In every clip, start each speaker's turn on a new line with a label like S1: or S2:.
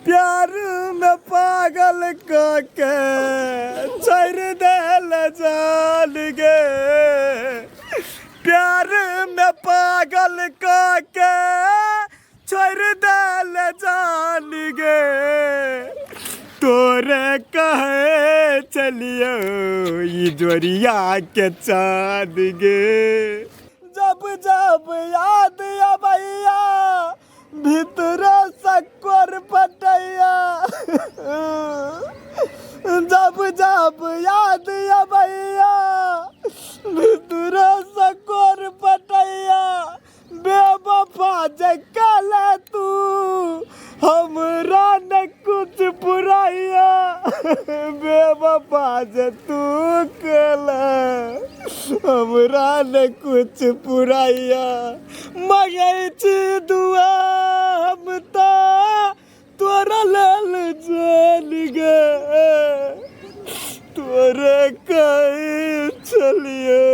S1: प्यार में पागल क के छोड़ देल जान गे प्यार में पागल क के छोड़ देल जान गे तोरे कहे चलियो ई जोरिया के चाँद गे जब जब याद अबैया भीतर सकोर पटैया जब जब याद अबैया भीतर सकोर पटैया बेवफा जकल तू हमरा न कुछ बुराइया बेवफा जे तू कल हमरा न कुछ पुराइया मगै छी दुआ हम तऽ तोरा लेल जान गे तोरे कहै छलियै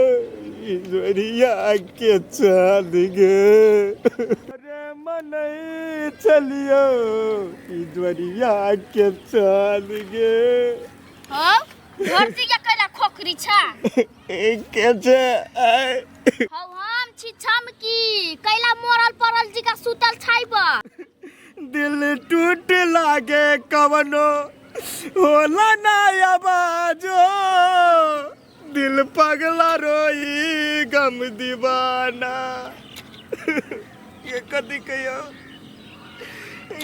S1: इजोरिया के चाँद गे रे मनै छलियै इजोरिया के चाँद गे
S2: हौ धरती के कैला खोखरी छा
S1: के छै आइ
S2: हौ हम छी छमकी कैला मरल पड़ल जी का सुतल छाइब
S1: दिल टूट लागे कवनो होला ना आवाजो दिल पगला रोई गम दीवाना ये कथी कहियो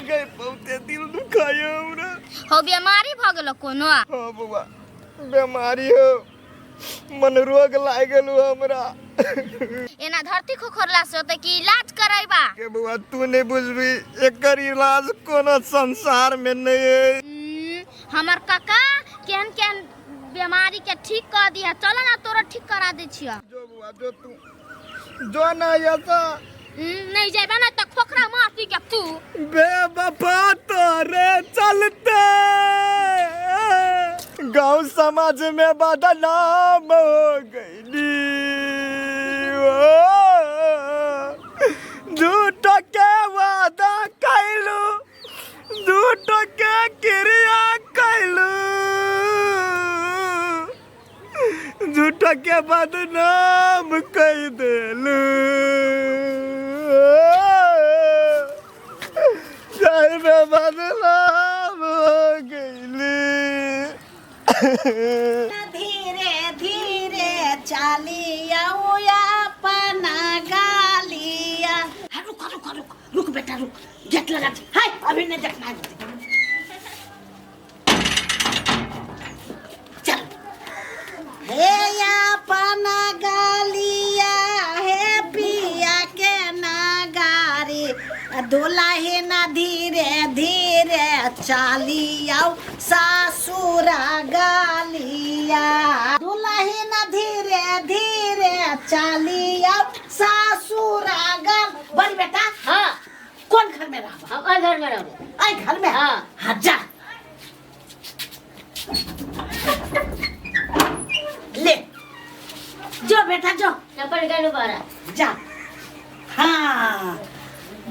S1: गए बहुते दिल दुखायो हमरा
S2: हौ बेमारी भ गेलो कोनो
S1: हाँ बउआ बेमारी हो मन रोग लागि गेल हमरा
S2: एना धरती खोखरला से होतै कि इलाज करैबा
S1: के बउआ तू नहीं बुझबी एकर इलाज कोनो संसार में नहीं है
S2: हमर काका केहन केहन बीमारी के ठीक कर दिया चलो ना तोरा ठीक करा दे छियो
S1: जो बउआ जो तू जो ना ऐसा
S2: नहीं जाबा ना त खोखरा मार दी के तू
S1: बेवफा तोरे चलते गांव समाज में बदनाम हो गईली झूठ के वादा कैलू झूठ के क्रिया कैलू झूठ के बदनाम कह देलू जाहि में बदनाम हो गईली
S3: धीरे धीरे चालिया अपना गालिया हाँ, रुक रुक रुक रुक बेटा रुक गेट लगा दे हाय अभी नहीं देखना है चल हे अपना गालिया हे पिया के नागारी दुलाही ना धीरे धीरे चालिया सासुरा गालिया दुलाही ना धीरे धीरे चालिया सासुरा गाल बड़ी बेटा
S4: हाँ
S3: कौन घर में रहबा
S4: हम एहि घर में रहबो
S3: ऐ घर में
S4: हाँ।
S3: हाँ जा ले जो बेटा जो
S4: चप्पल निकालू बारा
S3: जा हाँ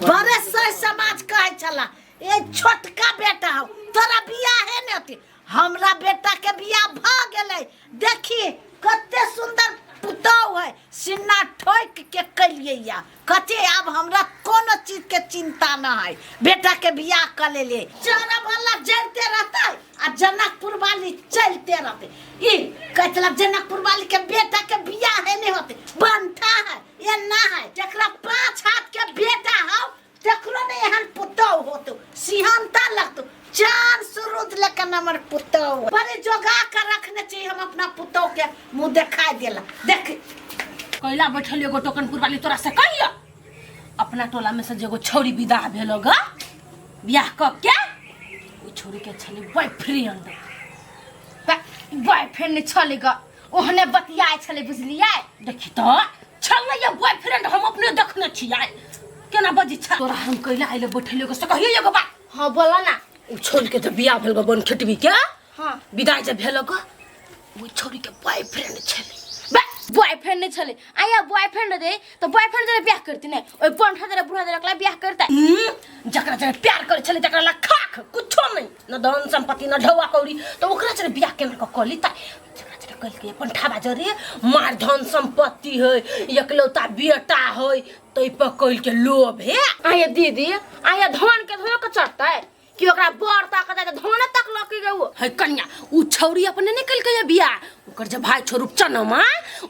S3: बड़े सही समाज कहै छला ए छोटका बेटा हौ तोरा बियाह है ने होती हमरा बेटा के बियाह भ गेलै देखी कते सुंदर पुतहु है सीना ठोक के कलियै या कथी आब हमरा कोनो चीज के चिंता न है बेटा के बियाह कर लेलियै चोरा वाला जलते रहतै आ जनकपुर वाली चलते रहतै ई कहै छला जनकपुर वाली के बेटा के बियाह है नहीं होते बनता है ये ना है जकरा पाँच हाथ के बेटा हौ तकरो नहीं एहन पुतहु होतो सिहनता लगतो चांद सूरज लेकिन हमर पुतहु बड़े जोगा के रखने चाहिए हम अपना पुतहु के मुंह देखाई देला देख
S5: कैला बैठल एगो टोकनपुर वाली तोरा से कहियो अपना टोला में से जेगो छौरी विदा भेलो गा बियाह क के ओ छौरी के छली बॉयफ्रेंड
S2: बॉयफ्रेंड छलै ग ओहने बतियाइ छलै बुझलियै
S5: देखी तो छलै ये बॉयफ्रेंड हम अपने देखने छियै केना बजी छ तोरा हम कैला आइले बैठल एगो से कहियो एगो बात
S2: हाँ बोला ना
S5: ओ छोरी के जब बियाह भेल गो बन खेटबी के
S2: हाँ
S5: विदाई जब भेल गो ओ छोरी के बॉयफ्रेंड छलै बे
S2: बॉयफ्रेंड नहीं छले आया बॉयफ्रेंड दे तो बॉयफ्रेंड जरे बियाह करती नहीं ओइ पंठा जरे बुढ़ा जरे एकला बियाह करता।
S5: जकरा जरे प्यार करे छले तकरा ला खाक कुछो नहीं, न धन संपत्ति न ढौआ कौड़ी, तो ओकरा जरे बियाह केना क कली ता जकरा जरे कहलकै अपन ठाबा जरे मार धन संपत्ति है एकलौता बेटा है तै पर कहल के लोभ है।
S2: आया दीदी आया धन के धोयो के चढ़तै कि ओकरा बर तक जाय धन तक लकी गयो।
S5: है कन्या उ छौरी अपने नहीं कलकै या बियाह, ओकर जे भाई छौ रूपचनमा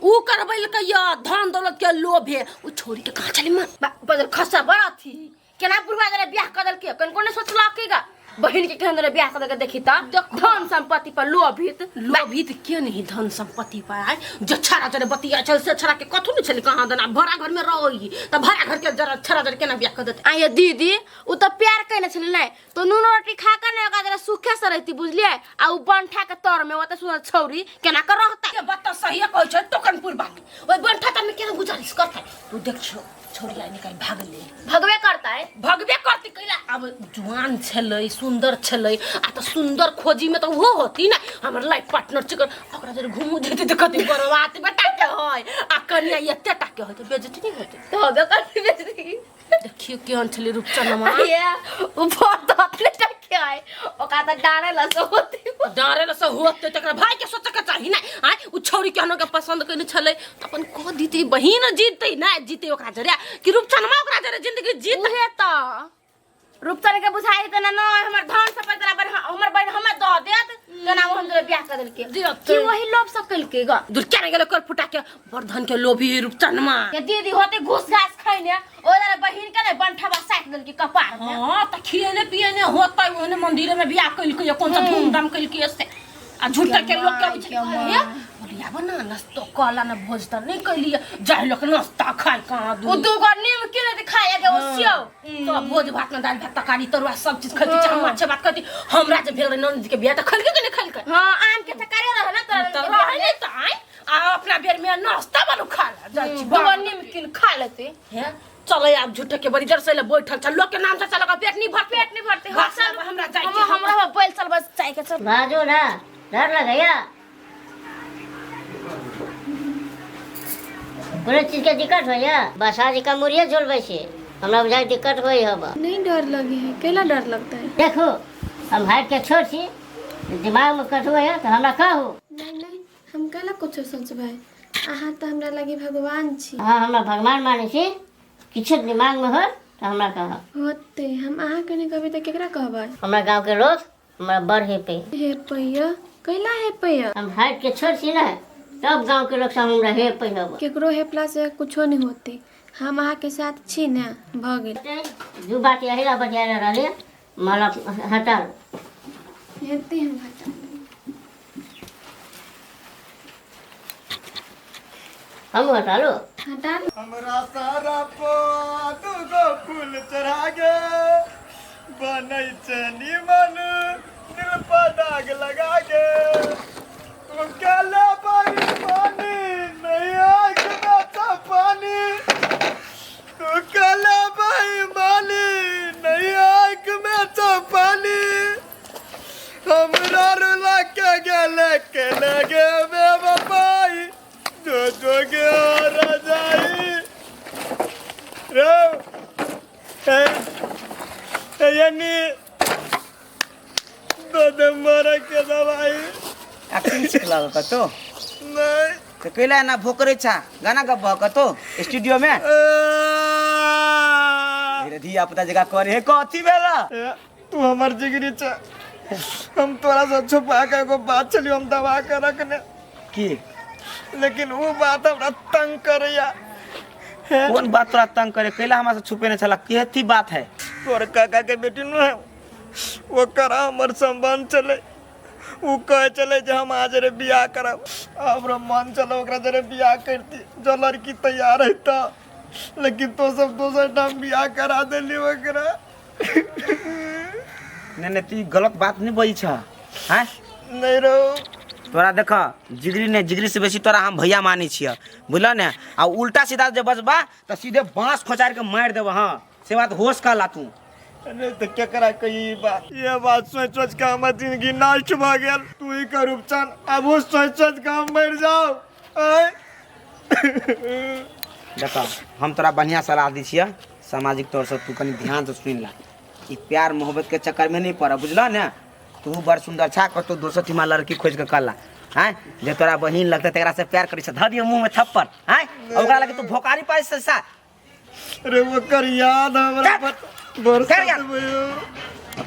S5: उ करबैलकै या धन दौलत के लोभ है, उ छौरी के कहाँ चली मन
S2: बदल खसा बड़ अथी केना बुढ़वा जरे बियाह कर देलकै कनको ने सोचलक गा बहिन के केहन जरे बियाह कर देलकै देखी त धन संपत्ति पर लोभित।
S5: लोभित के नहीं धन संपत्ति पर आय जो छड़ा जरे बतिया छल से छड़ा के कथु नहीं छली कहाँ दना भरा घर में रही त भरा घर के जरा छड़ा जरे केना बियाह कर देतै।
S2: आये दीदी उ त प्यार कइने छलै नै तो नून रोटी खा के नै ओकरा जरा सुखे से रहती बुझलियै आ उ बंठा के तर में ओते सुनल छौरी केना के रहतै।
S5: के बात त सही कहै छै टोकनपुर बाली ओइ बंठा त में केना गुजारिश करतै। तू देखियो छौरी आइ निकाल भागले
S2: भगबे करतै
S5: भगबे करतै कैला अब जुआन छलै सुंदर छलै आ त सुंदर खोजी में त उहो होती ना हमर लाइफ पार्टनर छै ओकरा जरे घुमू जेतै त कति बर्बाद बेटा के होय आ कन्या एते टा के होय त बेइज्जती नहीं होतै
S2: त होबे करतै बेइज्जती।
S5: देखियो केहन छलै रूपचनमा
S2: ये उ भर त अपने टा के आय ओकरा त डारे ल से होती
S5: डारे ल से होतै तकरा भाई के सोचे के चाही ना आय उ छौरी केहनो के पसंद कइने छलै त अपन कह दीती बहिन जीतै ना जीतै ओकरा जरे कि रूपचनमा ओकरा जरे जिंदगी जीत।
S2: उहे त रूपचन के बुझाई त ना न हमर धन संपत्ति तोरा बहिन हमर बहिन हमें द देत केना ओ हम तोरा बियाह कर देलकै कि वही लोभ से कइलकै ग
S5: दूर केना गेलै कर फुटा के बड़ धन के लोभी है रूपचनमा
S2: के दीदी होते घूस घास खैने ओ जरे बहिन के ने बंठवा साट देलकै कपार में।
S5: हां त खिएने पिएने होतै ओहने मंदिर में बियाह कइलकै कोन सा धूमधाम कइलकै से आ झूठा के लोग के अबै छै हे बोलिया बना नाश्तो कला ना भोज त नहीं कइलिए जाय लोग नाश्ता खाय कहाँ
S2: उ
S5: दूर
S2: दूगो नीम किने दिखाए के ओ स्यो
S5: तो भोज भात में दाल भात तरकारी तरुआ सब चीज खैती चाहे माछ भात खैती हमरा जे भेल रहे ननद के बियाह त खलके के नहीं खलके।
S2: हां आम के तरकारी रहे ना तोरा
S5: त रहे नहीं त आय आ अपना बेर में नाश्ता बनू खा ला जाइ छी
S2: दूगो नीम किन खा लेती
S5: हे चलै आब झूठे के बड़ी देर से ले बैठल छ लोग के नाम से चल पेट नहीं भर
S2: पेट नहीं भरते।
S5: हां चल हमरा जाइ के
S2: हमरा बैल चल बस चाय के चल
S4: बाजू ना डर लगैया कोनो चीज के दिक्कत होइया बसा जी का मुड़िए झोलबै छी हमरा बुझाइ दिक्कत होइ हब।
S6: नहीं डर लगे है कैला डर लगता है?
S4: देखो हम हाइट के छोट छी दिमाग में कथू है तो हमरा कहू।
S6: नहीं नहीं हम कैला कुछ सोचबै अहाँ तो हमरा लगे भगवान छी।
S4: हाँ हमरा भगवान मानै छी किछु दिमाग में हो तो हमरा कह।
S6: होते हम अहाँ के नहीं कहबै तऽ केकरा कहबै?
S4: हमरा गाँव के लोग हमरा बड़ हेपे
S6: हेपैया कैला हेपैया?
S4: हम हाइट के छोट छी ना तब गाँव के लोग सब हमरा हेपै हब।
S6: केकरो हेपला से कुछो नहीं होते हम अहाँ के साथ छी ना भऽ गेल।
S4: दू बात यही ला बतिया रहलियै माला हटा
S6: हेतै हम हटा
S4: हम हटा लो
S6: हटा लो।
S1: हमरा सारा पो दूगो फूल चढ़ा गे बनै छै निमन दिल पर दाग लगा गे तू केले बड़ी पानी नहीं आँख में तो पानी तू केले बड़ी मानी नहीं आँख में तो पानी हमरा रुला के गेले के लगे बेवफाई जो जोगे रजाई रो ए यानी दो मरे के दवाई
S7: एक्टिंग सिखलक कतो
S1: नहीं
S7: तो कैला ना भोकरे छा गाना गब्बा कतो स्टूडियो में मेरे धिया पुता जगह करे है कथी भेला।
S1: तू हमर जिगरी छे हम तोरा से छुपा के एगो बात छलियो हम दबा के रखने
S7: की
S1: लेकिन वो बात हमरा तंग करैया।
S7: कौन बात तोरा तंग करे कैला हमरा से छुपेने छला केथी बात है?
S1: तोर काका के बेटी न है ओकरा हमर संबंध चले उ कहे चले जे हम आज रे बियाह करब हमरो मन चले ओकरा जरे बियाह करती जो लड़की तैयार है त लेकिन तो सब दोसर ठाम बियाह करा देली ओकरा।
S7: नहीं नहीं तू गलत बात नहीं बजै छ हैं?
S1: नहीं रो
S7: तोरा देख जिगरी ने जिगरी से बेसी तोरा हम भैया मानै छियै बुझल ने आ उल्टा सीधा जे बजबा त सीधे बांस खोचार के मारि देब। हाँ से बात होश कर ला तू।
S1: अरे तो केकरा कही बात ये बात सोच सोच के हमर जिंदगी नष्ट भ गेल। तू ही कर उपचार अब वो सोच सोच के हम मर जाओ। आय
S7: देखऽ हम तोरा बढ़िआँ सलाह दै छियह सामाजिक तौरसँ तू कनि ध्यानसँ सुनि ला ई प्यार मोहब्बतके चक्करमे नहि पड़ बुझलह ने तू बड़ सुन्दर छा कतौ दोसर ठिमा लड़की खोजि कऽ कला आँय जे तोरा बहिन लगतै तकरा से प्यार करै छै धऽ दियौ मुँहमे थप्पड़ आँय आ ओकरा लगे तू भोकारी पाइ से सा
S1: अरे ओकर याद हमरा
S7: कर यार।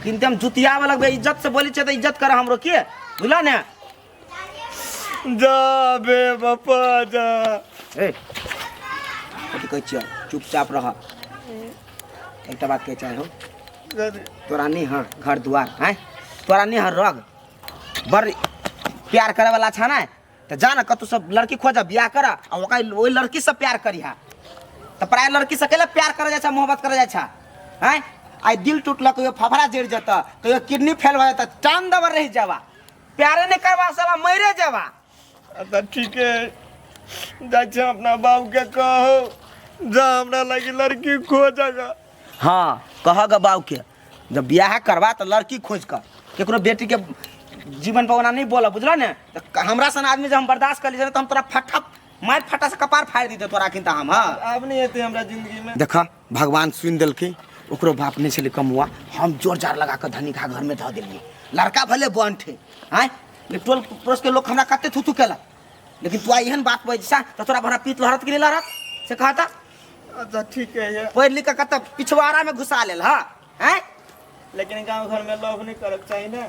S7: किनते हम जुतियाबऽ लगबै इज्जत से बोलै छियै तऽ इज्जत कर हमरो के बुझलह ने
S1: जा बे बापा जा
S7: ए कथी कहै छियै चुपचाप रह एकटा बात कहै चाहे हो तोरा नहीं हँ घर दुआर आँय तोरा नहीं हँ रग बड़ प्यार करे वाला छा ने तऽ जा ने कतौ सब लड़की खोज बियाह कर आ ओकरा ओहि लड़की से प्यार करिहा तऽ प्राय लड़की से कैला प्यार करे जाइ छै मोहब्बत करे जाइ छै आँय आइ दिल टूटल कहियो फफड़ा जरि जेतऽ कहियो किडनी फेल भऽ जेतऽ टान दबर रहि जाबा प्यारे नहीं करबा साला मरे जाबा
S1: अच्छा ठीक है जाइ छी अपना बाबू के कहो जा हमरा लगी लड़की खोजगा
S7: हाँ कह ग बाबू के जब बियाह करबा तऽ लड़की खोज कऽ केकरो बेटी के जीवन पर ओना नहीं बोला बुझल ने तऽ हमरा सन आदमी जब हम बर्दाश्त कर ली तऽ हम तोरा फटा मारि फटा से कपार फाड़ि दिते तोरा किन हम हाँ
S1: आब नहीं हेतै हमरा जिंदगी में
S7: देखा भगवान सुनि देलकै ओकरो बाप नहि छलै कमुआ हम जोर जार लगा कऽ धनिका घरमे धऽ देलियै लड़का भले बंठ है आँय लेकिन टोल पड़ोस के लोग हमरा कते थू थू केलक लेकिन तू आइ एहन बात बजै छह तऽ तोरा भरा पीत लहरत कि नहि लहरत से कहता
S1: अच्छा ठीक है ये
S7: पढ़ि लिख कऽ कतऽ पिछवाड़ामे घुसा लेल हँ आँय
S1: लेकिन गांव घर में लव नहीं करक चाही ने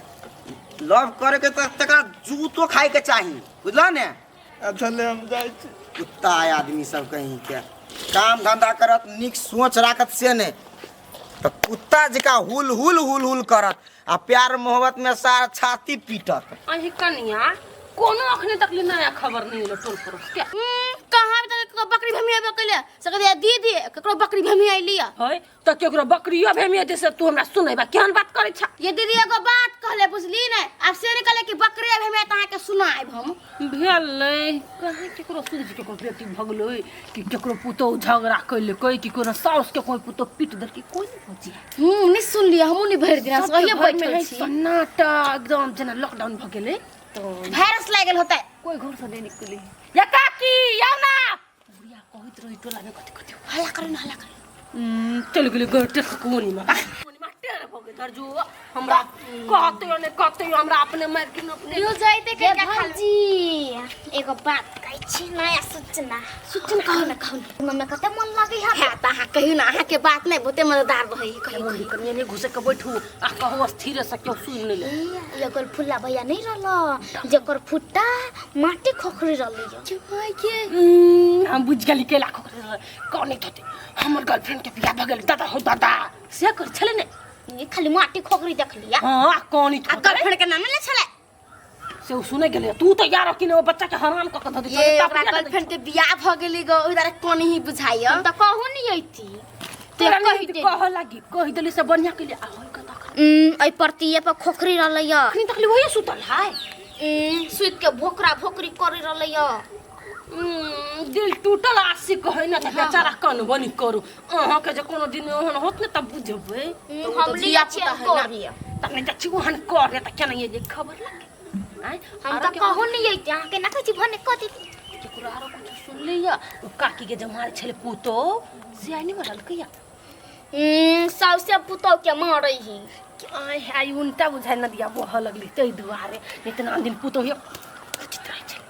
S7: लव करे के तऽ तकरा जूतो खाय के चाही बुझलह ने
S1: अच्छा ले हम जाइ छी
S7: कुत्ता है आदमी सब कहीं के काम धंधा करत नीक सोच राखत से नहि तऽ कुत्ता जकाँ हुल हुल हुल हुल करत आ प्यार मोहब्बत में सार छाती पीटत
S5: अही कनिया कोनो अखने तक ले नया खबर नहीं एलो टोल पड़ोस के
S2: कहाँ तक ककरो बकरी भेमिया बकले सके दीदी ककरो बकरी भेमिया लिया
S5: है त केकरो बकरियो भेमिया दे से तू हमरा सुनेबा केहन बात करै छ
S2: ये दीदी एगो बात कहले बुझली ने आब से नहीं कहले कि बकरी भेमिया त अहाँके सुनायब हम
S5: भेलै कहाँ केकरो सुन छी केकरो बेटी भगलै कि केकरो पुतोहु झगड़ा कैलकै कि कोनो साउस के कोई पुतोहु पीट देलकै कोई नहीं पहुँची
S2: हूँ नहीं सुनलियै हमहूँ नहीं भरि दिना
S5: सबके
S2: सहिए
S5: घरमे
S2: बैठल
S5: है
S2: छी
S5: सन्नाटा एकदम जेना लॉकडाउन भऽ गेलै तऽ
S2: वायरस लागि गेल होतै
S5: कोई घर से नहीं निकली या काकी आउ ना बुढ़िया कहैत रही टोला में कथी कथी
S2: हल्ला करू ना हल्ला करू
S5: चलि गेलै गोटे कोनी में कोनी में टेढ़ भऽ गेल धरजू हमरा कहते ने कहते हमरा अपने मारि के अपने
S2: न्यूज जाइते के
S8: ये
S2: खा लेबै।
S8: भौजी एगो बात कहै छी नया सूचना
S2: सूचना कहू ना कहू ना
S8: मम्मी कते मन लागै है
S2: है तऽ अहाँ कहियौ ने अहाँके बात नहि बहुते मजेदार रहै है कहियौ कहियौ
S5: कनिया नहीं घुसे के बैठू आ कहू स्थिर से केओ सुनि नहि ले
S8: ए, एगो फुल्ला भैया नहीं रहल जेकर फुट्टा माटी खोखरी रहलै
S5: हम बुझि गेली केला खोखरी कौन थोते हमर गर्लफ्रेंड के बियाह भऽ गेल दादा हो दादा से कर छले ने
S8: ये खाली माटी खोखरी देखलिया
S5: हां कौन
S2: आ गर्लफ्रेंड के नाम नहि छलै
S5: से उ सुने गेलै तू तो यार कि ने ओ बच्चा के हराम क के धऽ दै
S2: ये ओकरा गर्लफ्रेंड के बियाह भऽ गेलै गो ओहि दुआरे कोन ही बुझाइय
S8: हम तऽ कहू नहीं अइती
S5: तोरा
S8: कहि
S5: नहीं
S8: दे
S5: कह लागी कहि देली से बढ़िया के लिए आ होई कता
S8: एहि परतीये पर खोखरी रहलै य
S5: अखनी तकली वही सुतल है
S8: सुति के भोकरा भोकरी करे रहलै य
S5: दिल टूटल आशिक है ना तऽ बेचारा कन बनी करू अहाँके जे कोनो दिन ओहन होत ने तब बुझबै
S8: हम लिया छियै करिय
S5: तब नहि जाइ छी ओहन करे तऽ केना ये जे खबर लागे आँय
S8: हम
S5: आरो
S8: तऽ
S5: केकरो
S8: कहू नहीं अइती अहाँके ना कहै छी भने कऽ देती
S5: केकरो आरो कुछ सुनलियै ओ काकी के जे मारै छलै पुतोह से आइ नहि मरलकै या
S8: साउसे पुतोह के मारै ही
S5: आइ आइ उनटा बुझाइ नदिया बहऽ लगलै ताहि दुआरे नहि तऽ आन दिन पुतोह उचित रहै छलै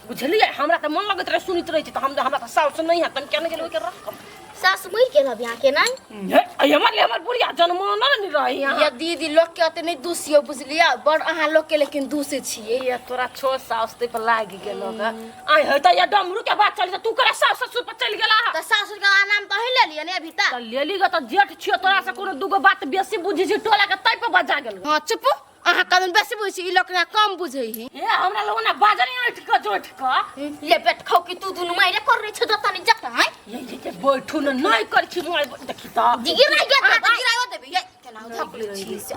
S5: बुझलियै हमरा तऽ मन लगैत रहै सुनैत रहै छै तऽ हम हमरा तऽ साउस नहि हैत हम केना गेलै ओहिके रकम
S8: सास मरि गेल अभी अहाँके नहि
S5: हे हमर ले हमर बुढ़िया जनमाना नहि रहै यहाँ
S2: ये दीदी लोग के ओते नहीं दूसियो बुझलियै बड़ अहाँ लोग के लेकिन दूसे छियै
S5: ये तोरा छो साउस ते पर लागि गेलो गा आइ हे तऽ ये डमरू के बात चली तू करा साउस ससुर पर चलि गेला
S2: तऽ सासुर के आनाम तऽ ही लेलियै ने अभी तक
S5: तऽ लेली गा तऽ जेठ छियो तोरा से कोनो दूगो बात बेसी बुझी छी टोला के तै पर बजा गेल
S2: हाँ चुप अहाँ कदम बेसी बुझै छी ई लोग कम बुझै ही
S5: हे हमरा लोग ना बाजल ऐठ के जोठ के
S8: ले बेट खाओ कि तू दुनू मारे कर रहे छो जता नहीं जता हैं
S5: ये ये ये बैठू न नहीं कर छी मोय देखी त
S8: जिगिर नहीं गेल
S2: अहाँ तऽ गिरायो देबै ये केना धक लै छी से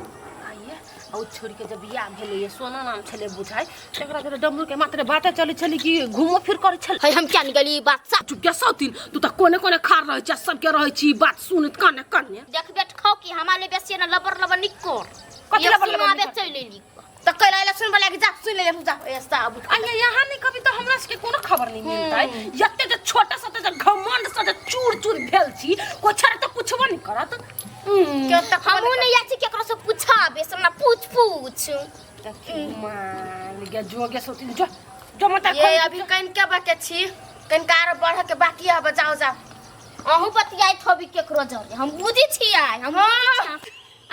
S5: आइए आ ओ छोड़ी के जब बियाह भेलै ये सोना नाम छलै बुझाइ तकरा जरे डमरू के मात्र बाते चलै छलै कि घूमो फिर करै छलै
S8: है हम क्या निकली बात सा
S5: चुप के सौतिन तू त कोने कोने खार रहै छ सबके रहै छी बात सुनैत काने काने
S8: देख बेट खाओ कि हमारे बेसी ना लबर लबर निकोर
S5: कथी लबर लबर
S8: सुनाबे
S5: निकर?
S8: चल लेली
S2: त कैला एला सुनबा लागि जा सुन ले जा ए साहब।
S5: अये यहाँ नहीं कभी तो हमरा सबके कोनो खबर नहीं मिलतै। यते जे छोटा सा जे घमंड सा जे चूर चूर भेल छी कोई छड़ त पुछबो नहीं करत।
S2: के त
S8: हमहूँ नहीं जाइ छी केकरो से पूछाबे से हमरा पूछ पूछ।
S5: मान गे जोगे सोती जो जो मत
S2: ये अभी कन के बाके छी कन कार बढ़ के बाकी है जाओ जाओ।
S8: अहूँ बतियाइत होबी केकरो जरे हम बुझै छी आइ हम।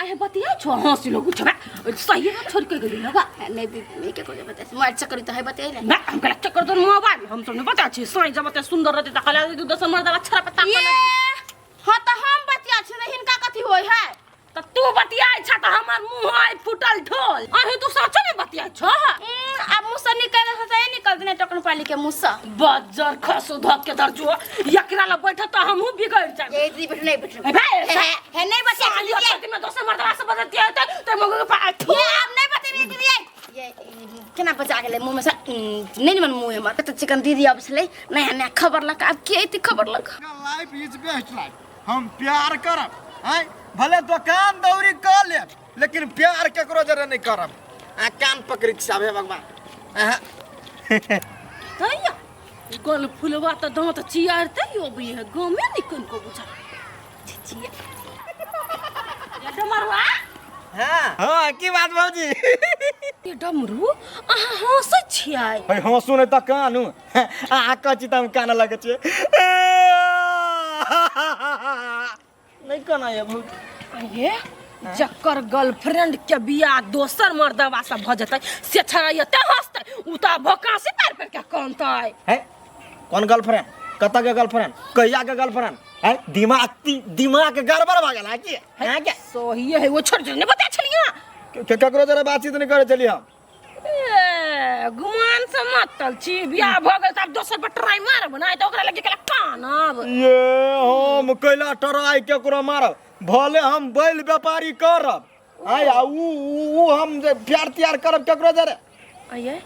S5: अरे बतिया छो हंसी लोग छबा सही में छोड़ के गेली लगा
S2: नहीं दीदी नहीं केकरो जे बता मोबाइल चक्कर त है बतेले
S5: ना हम कला चक्कर तो मोबाइल हम सब नहीं बता छी साई जब ते सुंदर रहते त कला दू दस मर्दवा छड़ा पता
S2: ये हां त हम बतिया छी नहीं हिनका कथी होय है?
S5: त तू बतियाई छ त हमर मुंह आइ फुटल ढोल। अरे तू सच में बतियाई छ?
S2: अब मुंह से निकल त निकल देने टकन पाली के मुंह से
S5: बज्जर खसो धक के दर जो एकरा ल बैठ त हमहु बिगड़ जाब।
S2: ये दीदी बैठ नहीं बैठ
S5: ए भाई
S2: हे हे नहीं बतिया
S5: साली अछती में दोसर मर्दवा से बतियाई त त मगो के पा
S2: ये अब नहीं बतेबी दीदी ये केना बचा गेलै मुंह में से नहीं निमन मुंह हमर त चिकन दीदी अब छलै नया नया खबर लक अब के एती खबर लक।
S1: Life is best life. हम प्यार करब आय भले दुकान दौरी कर लेब लेकिन प्यार केकरो जरे नहीं करब। आ कान पकड़ के साबे भगवान।
S5: तैया गल फुलवा त दांत चियारते यो भी है गांव में नहीं कनको बुझा चिचिया ये डमरुआ।
S7: हां हां की बात भौजी?
S5: ये डमरू अहाँ हंसै छियै?
S1: है हंसू नहीं त कानू आ कची त हम कान लगै छियै। नहीं काना ये भौजी।
S5: ये जकर गर्लफ्रेंड के बियाह दोसर मर्दवा से भ जेतै से छड़ा एते हंसतै उ त भोकासी पार पर के कानतै।
S1: है कौन गर्लफ्रेंड? कत के गर्लफ्रेंड? कहिया के गर्लफ्रेंड? है दिमाग दिमाग के गड़बड़ भ गेल है की? है क्या
S5: सही है वो छोड़ नहीं बता छलिया
S1: केकरो जरा बातचीत नहीं करे चली हम।
S5: ए गुमान से मतल छी बियाह भ गेल त आब दोसर पर ट्राई मारब ना त ओकरा लगे केला कानब।
S1: ये हम कैला ट्राई केकरो मारब भले हम बैल व्यापारी करब आय आ ऊ हम जे प्यार त्यार करब केकरो जरे।
S5: आये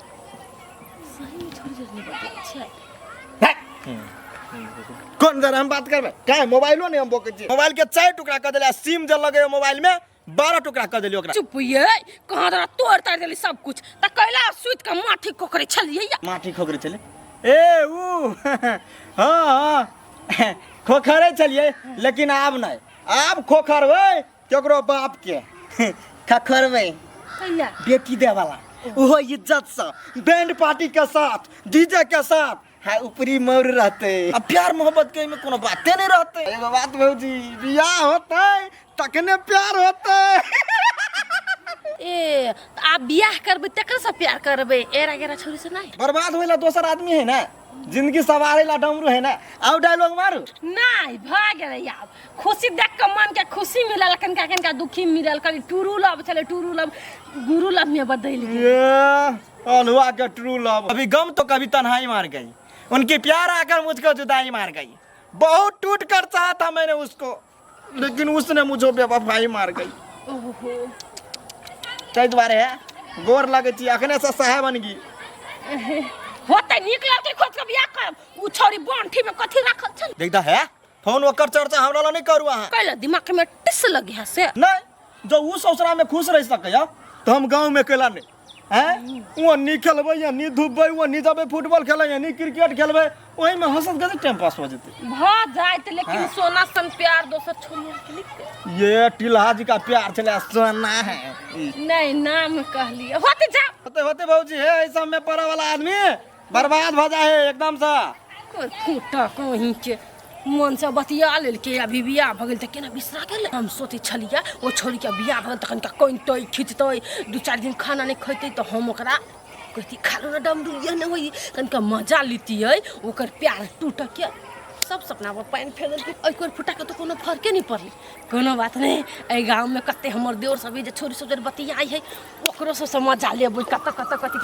S5: सही में छोड़ जरे नहीं बता छै।
S1: कौन जरा हम बात करबे काहे मोबाइलो नहीं हम बोकै छी। मोबाइल के 4 टुकड़ा कर देले सिम जे लगे मोबाइल में 12 टुकड़ा कर देली ओकरा।
S5: चुप ये कहां दरा तोड़ तार देली सब कुछ त कैला सुत के माठी खोकरे छलियै या
S1: माठी खोकरे छले ए ऊ हां हां खोखरे छलियै लेकिन आब नहीं आब खोखरबै केकरो बाप के खखरबै
S5: कैला
S1: बेटी दे वाला ओहो इज्जत से बैंड पार्टी के साथ डीजे के साथ हाँ ऊपरी मोर रहते। अब प्यार मोहब्बत के में कोनो बाते नहीं रहते। एगो बात भौजी बियाह होते तखने प्यार होते।
S5: ए आप बियाह करबै तकर से प्यार करबै एरा गेरा छोरी से नहीं
S1: बर्बाद होइला दोसर आदमी है ना जिंदगी सवारेला डमरू है ना। आउ डायलॉग मारू
S5: नहीं भ गेलै आब खुशी देख के मन के खुशी मिलल कनका कनका दुखी मिलल कनी टूरू लव छलै टूरू लव गुरु लव में बदलि गेल।
S1: ये अलुआ के ट्रू लव अभी गम तो कभी तन्हाई मार गई उनकी प्यार आकर मुझको जुदाई मार गई। बहुत टूट कर चाहा था मैंने उसको लेकिन उसने मुझे बेवफाई मार गई।
S5: ओहो
S1: ताहि दुआरे है गोर लगे छी अखने से साहेब बन गई।
S5: होते नीक लगतै खोज के बियाह करब उ छौरी बांठी में कथी राखल छल
S1: देखदा है फोन ओकर चर्चा हमरा ला नहीं करू अहाँ।
S5: कैला दिमाग में टिस लगी है से
S1: नहीं जो उ ससुरा में खुश रह सकैया तो हम गांव में कैला नहीं हैं वो नी खेलबै या नी धुपबै वो नी जबै फुटबॉल खेलै या नी क्रिकेट खेलबै ओही में हंसत गजब टाइम पास हो जेतै
S5: भ जाइत लेकिन सोना सन प्यार दोसर छोड़िया के लिखते।
S1: ये टिल्हा जी का प्यार छलै सोना है
S5: नहीं नाम कहलिए होते जा
S1: होते होते भौजी है ऐसा में पड़े वाला आदमी बर्बाद भ जाए है एकदम से।
S5: कोई फूटा कहीं के मन से बतिया लेलकै अभी बियाह भऽ गेल तऽ केना बिसरा गेलै। हम सोचै छलियै ओ छोड़िके बियाह भऽ गेल तऽ कनिका कनितै खिचतै 2-4 दिन खाना नहि खैतै तऽ हम ओकरा कहती खा लो ना डमरू ये नहि होई कनिका मजा लितियै ओकर प्यार टूटके सब सपना पर पानि फेर देलकै। एहि फुटाके तऽ कोनो फर्के नहि पड़लै। कोनो बात नहि एहि गाँवमे कते हमर देवर सब जे छोरी सब जे बतियाइ है ओकरो सबसँ मजा लेबै कतऽ कतऽ कथी।